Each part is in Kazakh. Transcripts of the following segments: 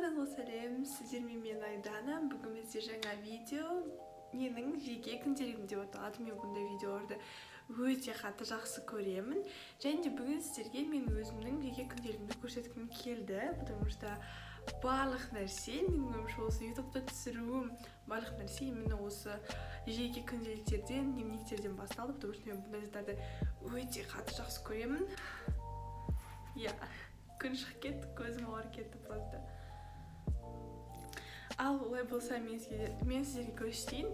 Барлықтарыңызға сәлем, сіздермен мен, Айдана. Бүгін бізде жаңа видео, менің жеке күнделігім деп аталады. Мен бұндай видеоларды өте қатты жақсы көремін. Және де бүгін сіздерге мен өзімнің жеке күнделігімді көрсеткім келді, потому что барлық нәрсе, менің ойымша, осы ютубта түсіруім, барлық нәрсе именно осы жеке күнделіктерден, дневниктерден басталды, потому что мен бұндай заттарды өте қатты жақсы көремін. Иә, күн шығып кетті, көзім ауырып кетті просто. Ал олай болса, мен сіздерге көрсетейін.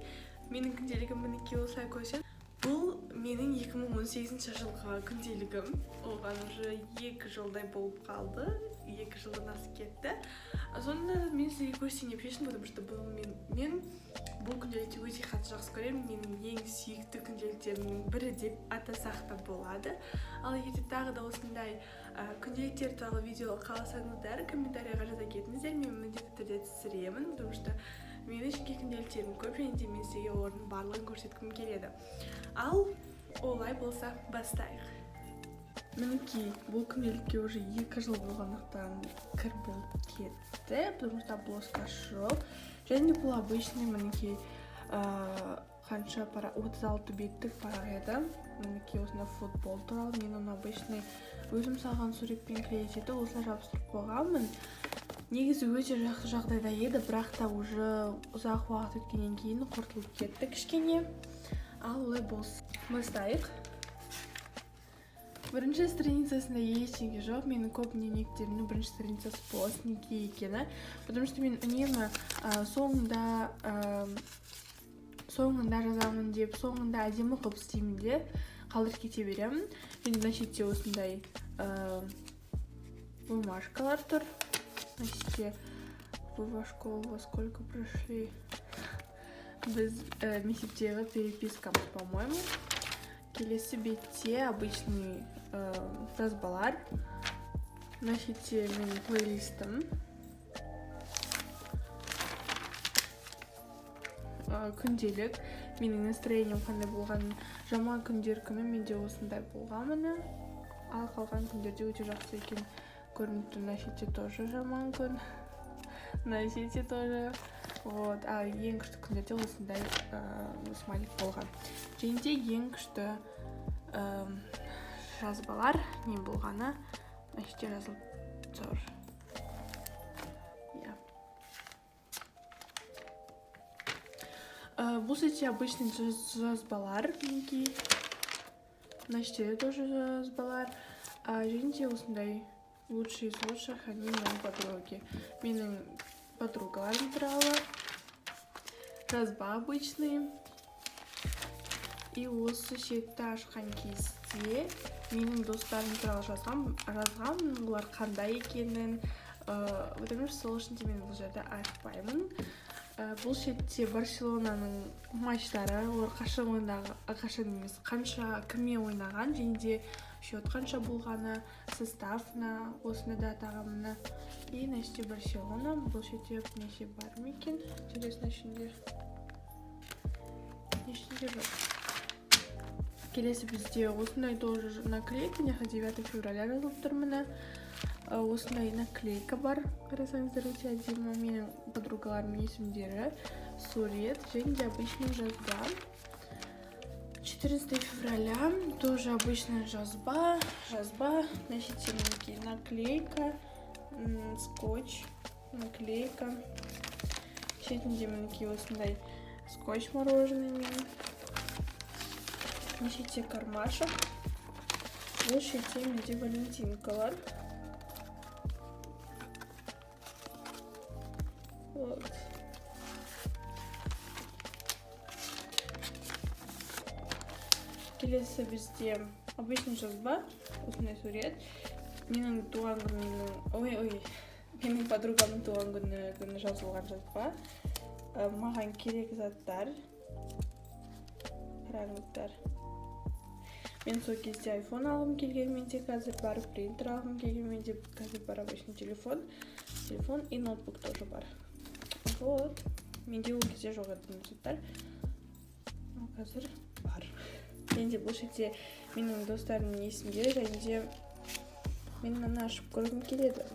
Менің күнделігім, мінекей, осылай көрсетемін. Бұл менің 2018 жылғы күнделігім. Оған уже 2 жылдай болып қалды, 2 жылдан асып кетті. Сонда мен сіздерге көрсетейін деп шештім, потому что бұл мен бұл күнделікті өте қатты жақсы көремін. Менің ең сүйікті күнделіктерімнің бірі деп атасақ та болады. Ал егер де тағы да осындай күнделіктер туралы видео қаласаңыздар, комментарийға жаза кетіңіздер, мен міндетті түрде түсіремін, потому что менің жеке күнделіктерім көп және де мен сізге олардың барлығын көрсеткім келеді. Ал олай болса, бастайық. Мінекей, бұл күнделікке уже 2 жыл болғандықтан, кір болып кетті, потому что обложкасы жоқ. Және де бұл обычный, мінекей, қанша парақ, 36 беттік парақ еді. Мінекей, осындай футбол туралы. Мен оны обычный өзім салған суретпен клеить етіп, осылай жабыстырып қойғанмын. Негізі өте жақсы жағдайда еді, бірақ та уже ұзақ уақыт өткеннен кейін құртылып кетті кішкене. Ал олай болса, бастайық. Бірінші страницасында ештеңе жоқ. Менің көп дневниктерімнің бірінші страницасы бос. Неге екені? Потому что мен үнемі соңында жазамын деп, соңында әдемі қылып істеймін де, қалдырып кете беремін. Және мына шетте осындай бумажкалар тұр. Мына шетте «Вы во школу во сколько пришли?», біз мектептегі перепискамыз, по моему. Келесі бетте обычный жазбалар. Мына шетте менің плейлистім. Күнделік менің настроением қандай болғанын. Жаман күндер күні менде осындай болған, міне. Ал қалған күндерде өте жақсы екен көрініп тұр. Мына шетте тоже жаман күн, мына шетте тоже. Вот, ал ең күшті күндерде осындай смайлик болған. Және де ең күшті жазбалар не болғаны мына жерде жазылып тұр, иә. Бұл жерде обычный жазбалар, мінекей. Мына жерде тоже жазбалар. Және де осындай «Лучшие из лучших, они мои подруги», менің подругаларым туралы жазба обычный. И осы шетті ашқан кезде менің достарым туралы жазғанмын, олар қандай екенін, потому что сол үшін де мен бұл жерде ашпаймын. Бұл шетте Барселонаның матчтары, олар қашан ойнаған, қашан емес, қанша, кіммен ойнаған және де счет қанша болғаны, состав мына осыны датаға, міне. И мына жерде Барселона. Бұл шетте неше бар ма екен, интересно? Ішінде ештеңе жоқ. Келесі бізде осындай тоже наклейка. Мына жақта 9 февраля жазылып тұр, міне. Осындай наклейка бар, қарасаңыздар, өте әдемі. Менің подругаларымның есімдері, сурет және де обычный жазба. 14 февраля тоже обычная жазба. Мына жерде, мінекей, наклейка, скотч, наклейка. Шетінде, мінекей, осындай скотч мороженыймен. Мына шетте кармашек. Бұл шетте менде валентинкалар. Вот. Келесі бізде обычный жазба, осындай сурет. Менің туған күнімнің, ой, ой, менің подругамның туған күні жазылған жазба. Маған керек заттар, қараңыздар. Мен сол кезде айфон алғым келген, менде қазір бар. Принтер алғым келген, менде қазір бар. Обычный телефон и ноутбук тоже бар. Вот, менде ол кезде жоқ еді бұндай заттар, ал қазір бар. Және де бұл жерде менің достарымның есімдері. Және де мен мынаны ашып көргім келеді.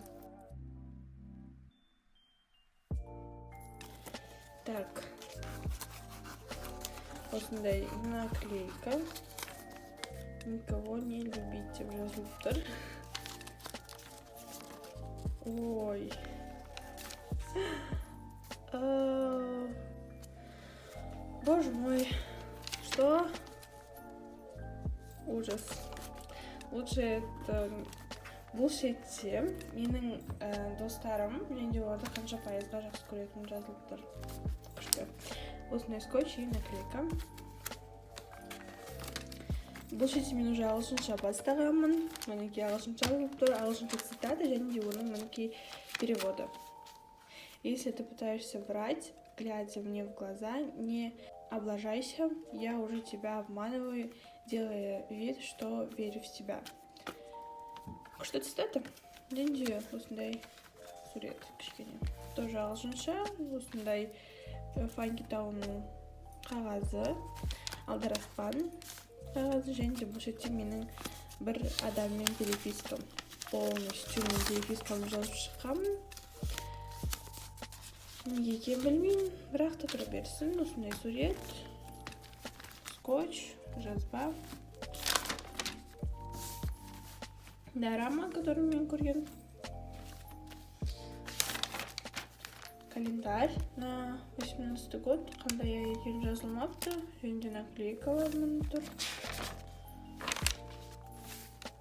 Так, осындай наклейка. «Никого не любить» деп жазылып тұр. Ой. Боже мой. Что? Ужас. Лучше это. Бұл шетте менің достарым және де оларды қанша пайызға жақсы көретінім жазылып тұр. Күшті. Осындай скотч и наклейка. Бұл шетте мен уже ағылшынша бастағанмын. Мінекей, ағылшынша жазылып тұр, ағылшынша цитата және де оның, мінекей, переводы. «Если ты пытаешься врать, глядя мне в глаза, не облажайся, я уже тебя обманываю, делая вид, что верю в тебя». Күшті цитата. Және де осындай сурет кішкене. Тоже ағылшынша, осындай Фанки Таунның қағазы, алдараспан қағазы, және де бұл жерде менің бір адаммен перепискам. Полностью мен перепискамды жазып шыққанмын. Неге екенін білмеймін, бірақ та тұра берсін. Осындай сурет, скотч, жазба. Дорама, который мен көрген. Календарь на 18 год. Қандай ай екені жазылмапты. Және де наклейкалар міне тұр.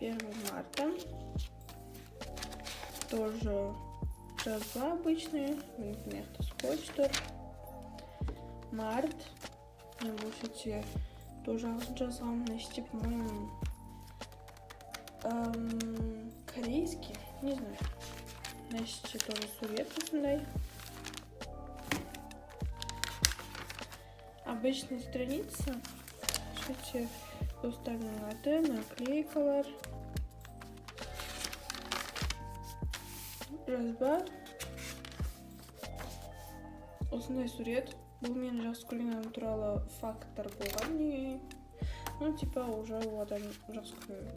1 марта. Тоже жазба обычный. Мына жақта скотч тұр. Март. Мен бұл жерде тоже ағылшынша жазғанмын. Мына жерде, по-моему, корейский, не знаю. Мына жерде тоже сурет осындай. Обычная страница. Жерде достарымның аты, наклейкалар. Жазба. Осындай сурет. Бұл менің жақсы көрген адам туралы факттар болған. Не? Ну, типа, уже ол адам жақсы көрмеймін.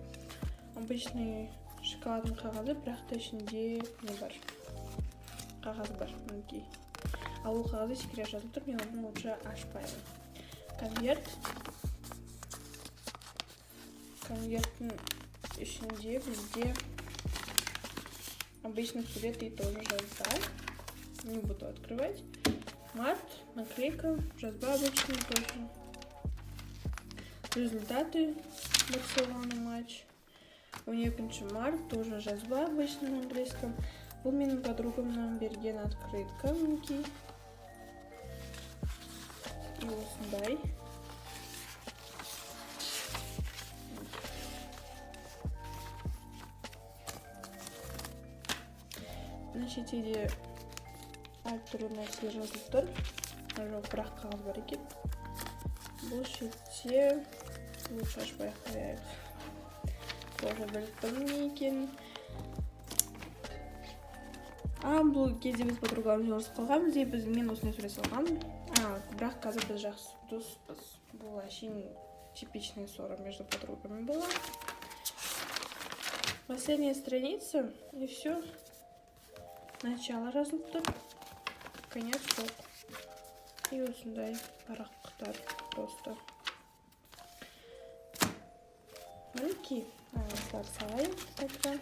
Обычный шоколадный қағазы, бірақ та ішінде не бар? Қағаз бар, мінекей. Ал ол қағазда секрет жазылып тұр, мен оны лучше ашпаймын. Конверт. Конверттің ішінде бізде обычный сурет и тоже жазба. Не буду открывать. Март, наклейка, жазба обычный тоже. Результаты Барселоны матч. 12 март, тоже жазба обычный на английском. Бұл менің подругамнан берген открытка, мінекей. И осындай. Мына шетте де әртүрлі нәрселер жазылып тұр. Жоқ, бірақ қағаз бар екен. Бұл шетте лучше ашпай ақ қояйық. Тоже біліп тұрмын не екенін. А, бұл кезде біз подругаларымызбен ұрысып қалғанбыз, и мен осындай сурет салғанмын. А, бірақ қазір біз жақсы доспыз. Бұл әшейін типичная ссора между подругами была. Последняя страница, и все. Начало жазылып тұр. Конец жоқ. И осындай парақтар просто. Мінекей, осыларды салайын қайтадан.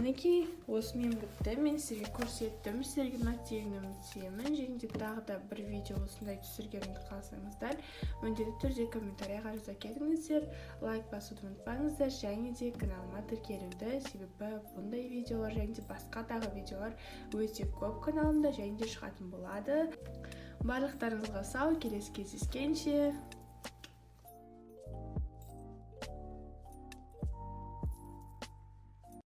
Мінекей, осымен бітті. Мен сіздерге көрсеттім. Сіздерге ұнады деген үміттемін. Және де тағы да бір видео осындай түсіргенімді қаласаңыздар, міндетті түрде комментарийға жаза кетіңіздер, лайк басуды ұмытпаңыздар және де каналыма тіркелуді, себебі бұндай видеолар және де басқа тағы видеолар өте көп каналымда және де шығатын болады. Барлықтарыңызға сау, келесі кездескенше.